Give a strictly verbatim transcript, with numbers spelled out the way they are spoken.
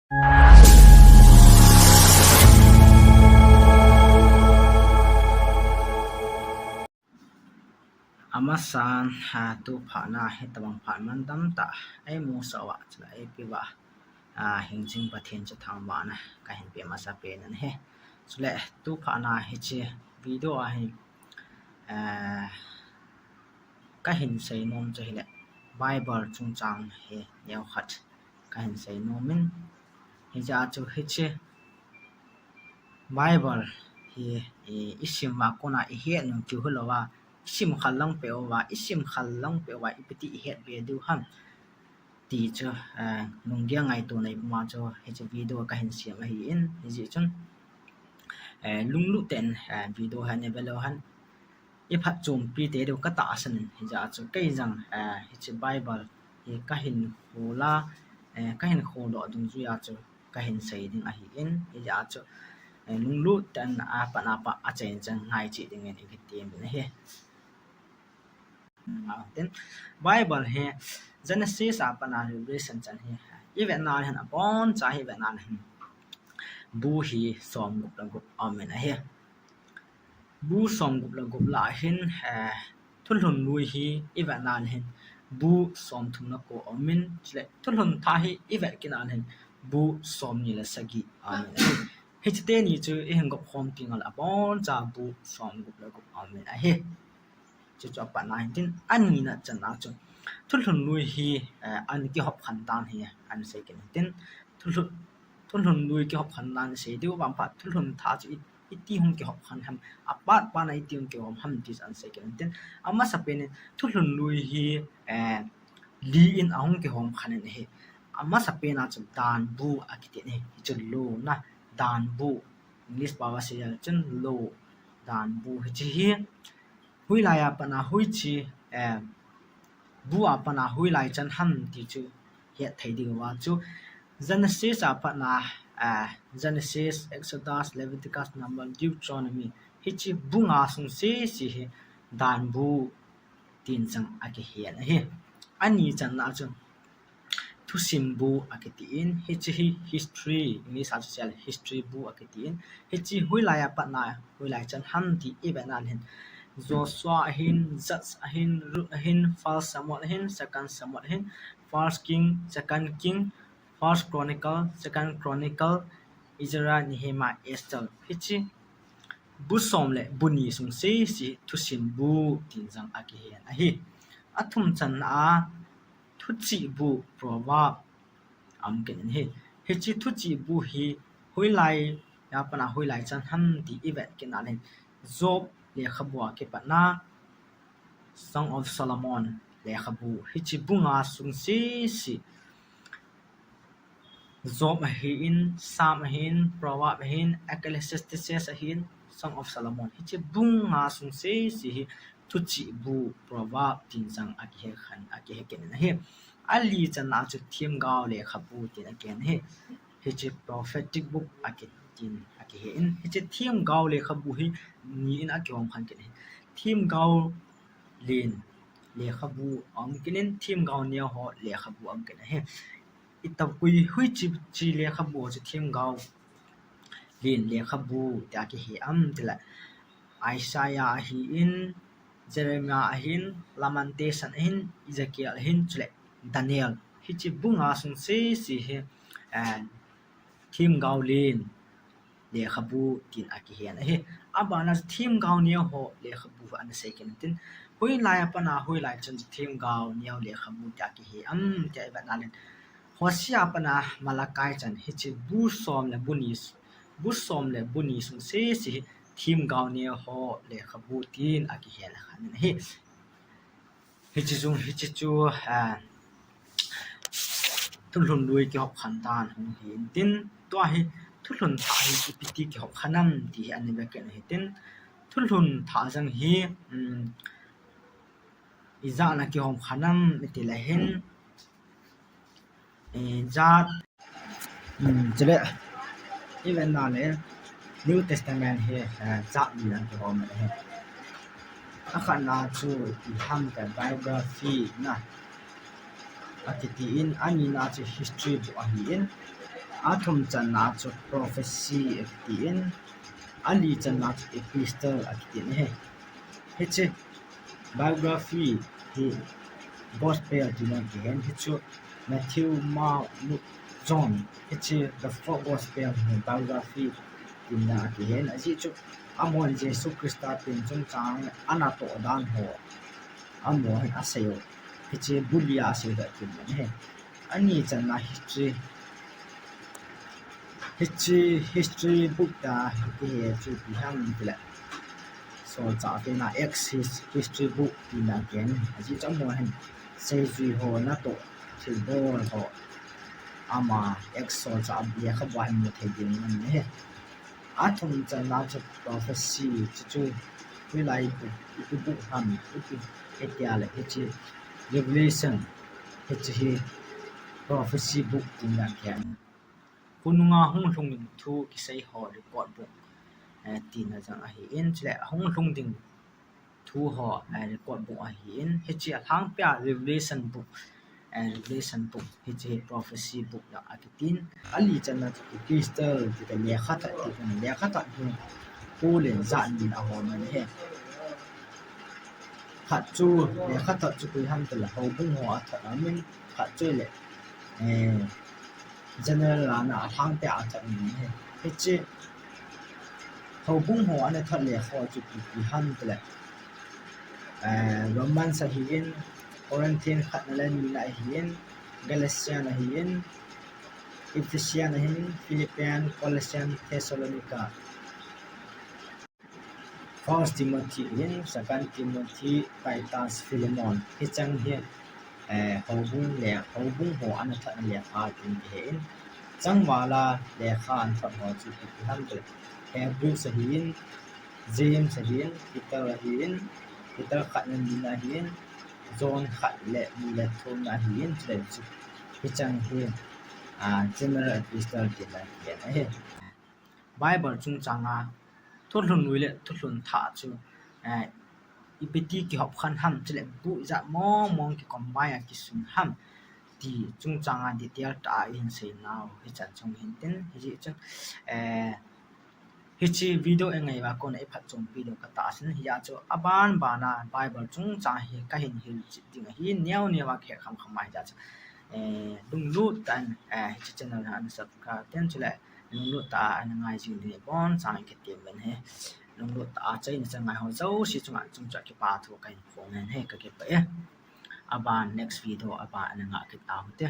Amasan, ah, tu phat na hi tabang phat man dam ta, ei mu sa wa, chule ei pi wa, ah, hing jing Pathen chu thangvahna kahin pe masa pen in ahi. Chule tu phat na hiche video a hi, ah, kahin sei nom chu hile Bible chungchang hi neo khat kahin sei nom in, hijeh chun hiche Bible hi, i, i sim a kona i het nom chu hilou va, i sim khal lang peh uva, i sim khal lang peh uva, ipi ti i het be diu ham ti chu, eh, lunggel ngaito nei puma chu hiche video kahin sem ahi in, hijeh chun, eh, lunglut tah in, eh, video hi nei ve leu hen i phatchompi tei diu ka tahsan in, hijeh chun kei jong, eh, hiche Bible hi kahin khol a, eh, kahin khol doh dungjui a chu kahin sei ding ahi in, hijeh chun, eh, lunglut tah in apat apat a chen chen ngai cheh ding in i kitem in ahi. Tin, Bible hi Genesis a pat a Revelation chan hi i vet na le hin, abon cha hi i vet na le hin, bu hi som gup le gup aum in ahi. Bu som gup le gup lah a hin, eh, thulhun lui hi i vet na le hin, bu som thum le ko aum in, chule thulhun thah hi i vet kit na le hin, bu som ni le sagi aum in ahi. Hiche teni chu i hin gop khom teng le abon cha bu som gup le gup aum in ahi. Chuchu apat na hin tin, ani na chan a chu thulhun lui hi, eh, ana kihop khen dan hi ana sei kit in tin, thulhun, thulhun lui kihop khen dan sei diu vang phat thulhun thah chu i, iti hung kihop khen ham, apat pat na iti hung kihop ham ti chu ana sei kit in tin, amasa pen in thulhun lui hi, eh, li in ahung kihom khen in ahi. Amasa pen a chu dan bu akiti in ahi. Hichu law na, dan bu. English pao a sei a chun law, dan bu hiche hi. Hoilai a pat a hoiche, eh, bu a pat a hoilai chan ham ti chu het thei diu va chu Genesis a pat a, eh, Genesis, Exodus, Leviticus, Number, Deuteronomy, hiche bu nga sung sese hi dan bu tin jong akihen ahi. Ani chan a chu thusim bu akiti in, hiche hi history, English a chu history bu akiti in, hiche hoilai a pat a, hoilai chan ham ti i vet na le hin, Joshua ahin, Judges ahin, Ruth ahin, First Samuel ahin, Second Samuel ahin, First King, Second King, First Chronicle, Second Chronicle, Ezra, Nehemiah, Esther. Hiche bu som le bu ni sung sese thusim bu tin jong akihen ahi. Athum chan a thuchih bu, proverb, aum kit in ahi. Hiche thuchih bu hi hoilai a pat a hoilai chan ham ti i vet kit na le hin, Job lekhabu a kipat a, Song of Solomon lekhabu, hiche bu nga sung sese, Job ahin, Psalm ahin, Proverb ahin, Ecclesiastes ahin, Song of Solomon, hiche bu nga sung sese hi thuchih bu, proverb tin jong akihe khen, akihe kit in ahi. Ali chan a chu themgao lekhabu tin akihen ahi. Hiche prophetic book akitin akihe in, hiche themgao lekhabu hi ni in akihom khen kit in ahi. Themgao len lekhabu aum kit in, themgao neo ho lekhabu aum kit in ahi. Itobang hoiche, che lekhabu chu themgao len lekhabu tia kihe ham tile, Isaiah ahin, Jeremiah ahin, Lamentation ahin, Ezekiel ahin, chule Daniel. Hiche bu nga sung sese hi, eh, themgao len lekhabu tin akihen ahi. Abana themgao neo ho lekhabu ana sei kit in tin, hoilai a pat a hoilai chan themgao neo lekhabu tia kihe ham tia i vet na le hin, Hosea a pat a Malachi chan, hiche bu som le bu ni, bu som le bu ni sung sese hi themgao neo ho lekhabu tin akihen khen in ahi. Hiche jong, hiche chu, ah, thulhun lui kihop khen dan hung hi in tin, tua hi thulhun thah hi ipi ti kihop khen ham ti hi ana ve kit in ahi tin, thulhun thah jong hi, um, ijat a kihom khen ham iti le hin, eh, jat, um, chule i vet na le New Testament hi, eh, jat li a kihom ahi. Akhatna chu ipi ham tile biography na akiti in, anina chu history book ahi in, Athum channa chu prophecy akitin, ali channa chu epistle akitin ahi. Hiche biography hi gospel tina kihen, hichu Matthew, Mark, Luke, John, hiche the four gospel hi biography tina kihen, ajeh chu amahon Jesu Christa pen chungchang anatoh dan ho, amahon asei u. Hiche bu lia asei u ahi. Ani channa history. Hiche history book ta kihe chu ipi ham tile, solchah pen a Acts his-, history book tina kihen. Ajeh chu amahon seijui ho natoh thilbol ho, ama Acts solchah lekhabu a hin mu thei ding ahi. Athum channa chu prophecy, chuchu hoilai book, ipi book ham, ipi, itia le hiche Revelation, hiche hi prophecy book tina kihen. Khonunga hunglhung ding thu kisei ho record book, eh, tina jong ahin, chule hunglhung ding thu ho, eh, record book ahin, hiche alhangpia Revelation book, eh, Revelation book, hiche prophecy book jong akitin. Ali channa chu epistle, tita lekhatah, tita lekhatah hi Paul in jat ni ahom ahi. Khat chu lekhatah chu koi ham tile houbung ho athat amin, khat chu le, eh, general a na alhangpia athat amin ahi. Hiche houbung ho ana that lekha chu ipi ipi ham tile, eh, Romans ahin, Corinthian khatna le nina ahin, Galatian ahin, Ephesian ahin, Philippian, Colossian, Thessalonica, First Timothy ahin, Second Timothy, Titus, Philemon, hicheng hi, eh, houbung le, houbung ho ana thatna lekha tin kihen. Changvala lekha ana that ho chu ipi ipi ham tile, Hebrews ahin, James ahin, Peter ahin, Peter khatna nina ahin, John khat le ni le thumna ahin, chule chu hicheng hi, ah, general epistle tina kihen ahi. Bible chungchanga thulhun lui le thulhun thah chu, eh, ipi ti kihop khen ham, chule bu ijat mong mong ki combine a kisun ham ti chungchanga detail tah a ihin seinau hichan chung hin tin, hijeh chun, eh, hiche video engaiva kona iphatchompi diu katahsan, hijeh chun aban bana Bible chungchang hi kahin hilchet ding ahi, neo neo a kihe kham kham ahi, hijeh chun, eh, lunglut tah in, eh, hiche channel hi ana subscribe ten, chule lunglut tah a ana ngai jing ding abonchan katem in ahi. Lunglut tah a chaina chan ngai ho jouse chunga chungchang kipa thu kahin phong in ahi, kakipah e. Aban next video aban ana ngah kit tau hite.